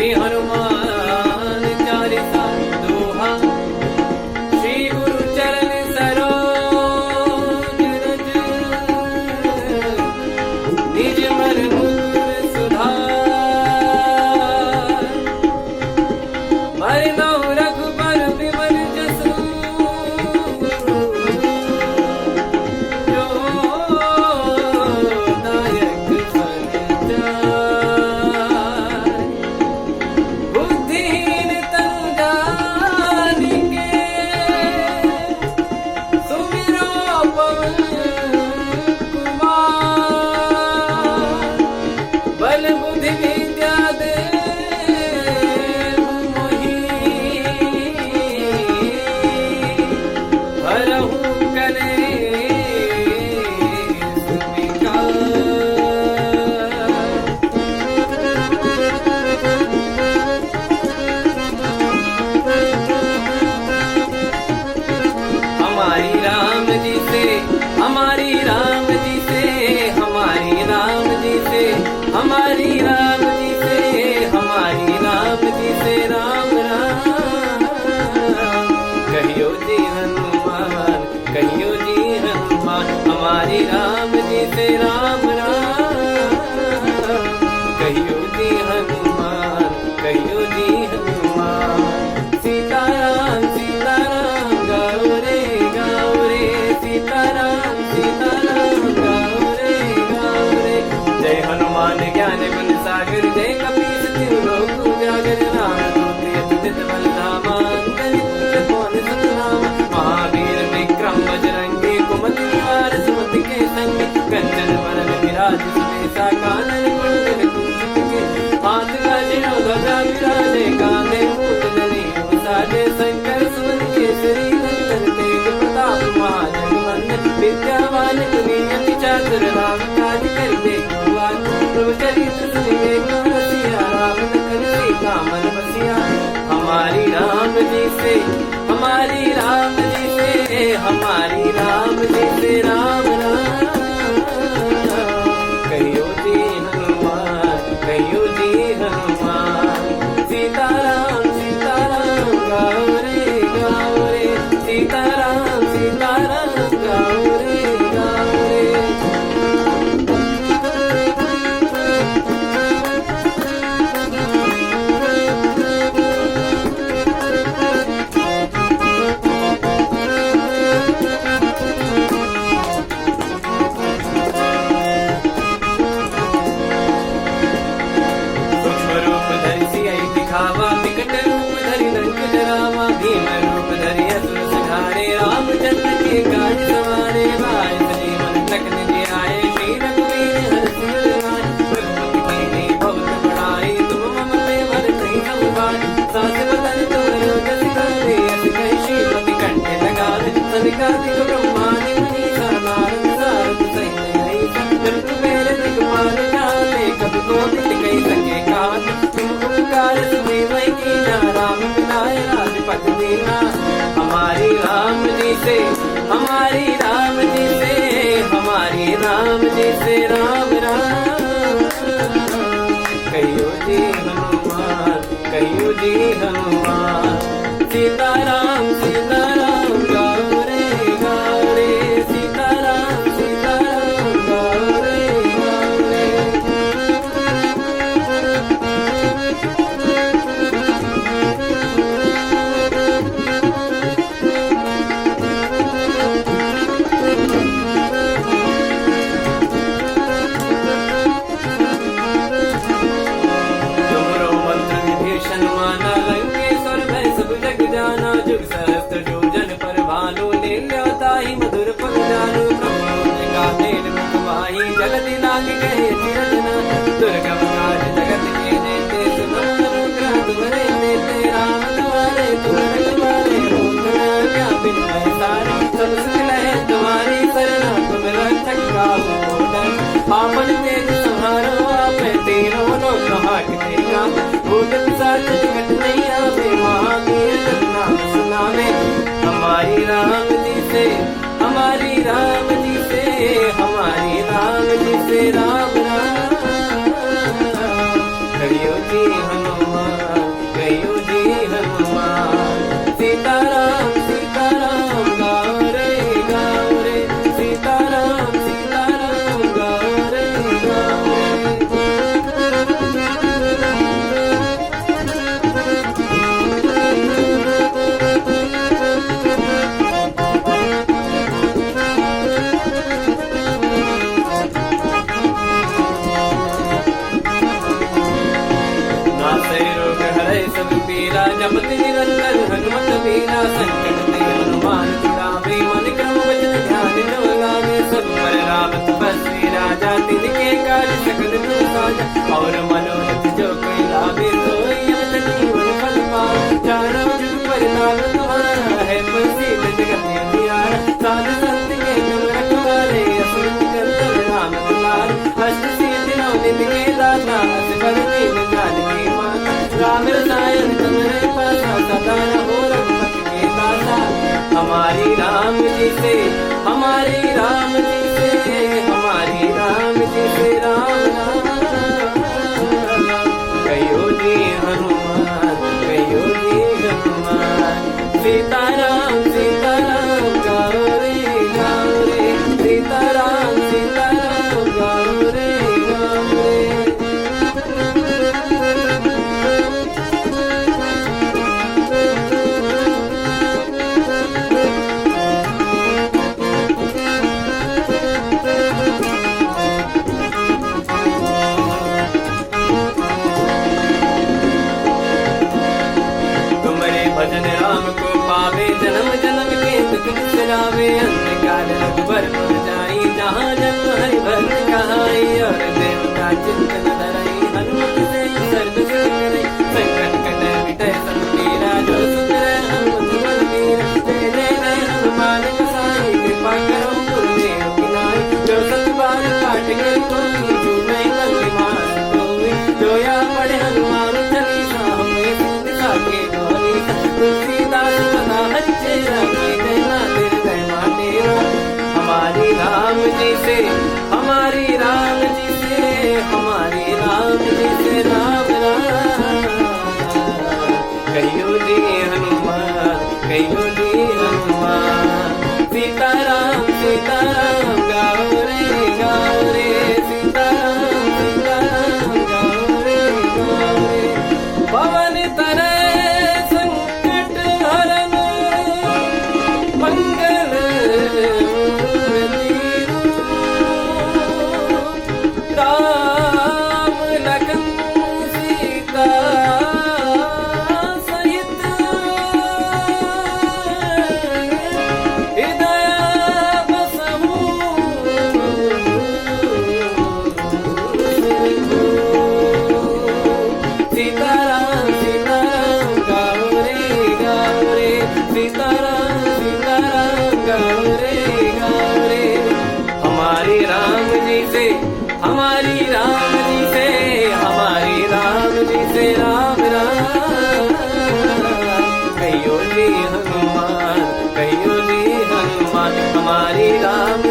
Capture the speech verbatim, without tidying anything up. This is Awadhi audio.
श्री हनुमान चालीसा दोहा। श्री गुरु चरण सरोज रज, निज मन मुकुर सुधार। बरनउँ रघुबर विमल जसु, जो दायक फल चारि। बुद्धिहीन तनु जानिके, सुमिरो पवन कुमार। बल बुद्धि विद्या देहु मोहि, हरहु कलेस विकार। हमारी राम जी से, हमारी राम जी से, हमारी राम जी से, हमारी राम जी से, हमारी राम जी से राम राम। कहियो जी हनुमान, कहियो जी हनुमान, हमारी राम जी से राम राम। कहियो जी हनुमान, कहियो जी हनुमान। सीताराम सीताराम गाओ रे गाओ रे, सीताराम सीताराम गाओ रे गाओ रे। जय हनुमान ज्ञान गुण सागर, जय कपीस तिहु लोक उजागर। राम दूत अति जल धामा, अंजनी पुत्र पवन सुत नामा। महावीर विक्रम बजरंगी, कुमति निवार सुमति के संगी। कंचन वरन विराज सुबेसा, कानन कुंडल कुंचित केसा। हाथ वज्र ध्वजा विराजे, कांधे मूंज जनेऊ साजे। शंकर सुवन केसरी नंदन, तेज प्रताप महाजगवंदन। विद्यावान गुणी अति चातुर, राम काज करिबे को आतुर। प्रभु चरित्र सुनिबे को रसिया, राम लखन सीता मन बसिया। हमारी राम जी से, हमारी राम जी से, हमारी राम जी से राम राम। कहियो जी हनुमान, कहियो जी हनुमान। सीताराम सीताराम गाओ रे गाओ रे, सीताराम सीताराम गाओ रे गाओ रे। सूक्ष्म रूप धरि सियहि दिखावा, विकट रूप धरि लंक जरावा। भीम रूप धरि असुर संहारे, रामचंद्र के काज सवारे। बाए संजीवन लखन जियाए, श्री रघुवीर हरषि उर लाए। रघुपति कीन्ही बहुत बड़ाई, तुम मम प्रिय भरत ही सम भाई। सहस वदन तुम जो जस गाई, अस कहि श्रीपति कंठ लगाई। सनकादिक ब्रह्मादि मुनीसा, नारद सारद सहित अहिसा। जम कुबेर दिगपाल जाते, कवि कोविद कहि सके कहाते। तुम उपकार सुग्रीव ही कीन्हा, राम मिलाए राजपद दीन्हा। हमारी राम जी से, हमारी राम जी से, हमारी राम जी से राम राम। कहियो जी हनुमान, कहियो जी हनुमान। सीताराम सीताराम गाओ रे गाओ रे, सीताराम सीताराम गाओ रे गाओ रे। तुम्हरो मंत्र विभीषण माना, लंकेश्वर भय सब जग जाना। जुग सहस्त्र योजन पर भानु, लील्यो ताहि मधुर फल जानू। ब्रह्म गाथेर मुख माही, जगति लांघि कहे अति रचना। दुर्गम काज जगत के जेते, सुगम अनुग्रह तुम्हरे तेते। राम दुआरे तुम रखवारे, होत न आज्ञा बिनु पैसारे। सब सुख लहे तुम्हारी सरना, तुम रक्षक काहू को डर। आपन तेज सम्हारो आपे, तीनों लोक हांकते कांपे। भूत पिशाच निकट नहीं आवे, महावीर जब नाम सुनावे। हमारी राम जी से, हमारी राम जी से, हमारी राम जी से राम राम। कहियो जी हनुमान, पीरा जपत निरंतर हनुमत वीरा, संकट ते हनुमान छुड़ावे, मन क्रम वचन ध्यान जो लावे। सब पर राम तपस्वी राजा, तिनके काज सकल तुम साजा। और मनोरथ जो कोई लावे, सोई अमित जीवन फल पावे। चारों जुग परताप तुम्हारा, है प्रसिद्ध जगत उजियारा। साधु संत के तुम रखवारे, असुर निकंदन राम दुलारे। अष्ट सिद्धि नौ निधि के दाता, असबर दीन जानकी माता। राम रसायन तुम्हरे पासा, सदा रहो रघुपति के दासा। हमारी राम जी से, हमारी राम जी से, हमारी राम जी से राम राम। कहियो जी हनुमान, कहियो जी हनुमान। सीताराम, सीताराम गाओ रे, गाओ रे। सीताराम, सीताराम गाओ रे, गाओ रे। तुम्हरे भजन राम को पावे, जन्म जन्म के दुख बिसरावे। अंत काल रघुबर पुर जाई, जहाँ जन्म हरि भक्त कहाई। और देवता चिंतन धरई, हनुमत से सर्व सुख करई। संकट कटे मिटे सब पीरा, जो सुमिरै हनुमत बल बीरा। जय जय जय हनुमान गोसाई, कृपा करो गुरुदेव की नाई। जो सत बार पाठ कर कोई, चूमे बंदी मार कोई। जो या पढ़े हनुमान चालीसा, होए सिद्धि साखे गौरी। तुलसीदास सदा हरि चेरा, कीन्हे नाथ हृदय मा डेरा। हमारी राम जी से, हमारी राम जी से, हमारी राम जी से राम राम। कहियो जी हनुमान, कहियो जी हनुमान। सीताराम, सीताराम गाओ रे, गाओ रे। सीताराम, सीताराम गाओ रे, गाओ रे। पवन तनय संकट हरन मंगल मूर्ति रूप। राम लखन सीता सहित हृदय बसहु सिरधु। सीताराम, सीताराम गाओ रे, गाओ रे। सीताराम, सीताराम गाओ रे, गाओ रे। हमारे राम जी से, हमारी राम जी से, हमारी राम जी से राम राम। कहियो जी हनुमान, कहियो जी हनुमान, हमारी राम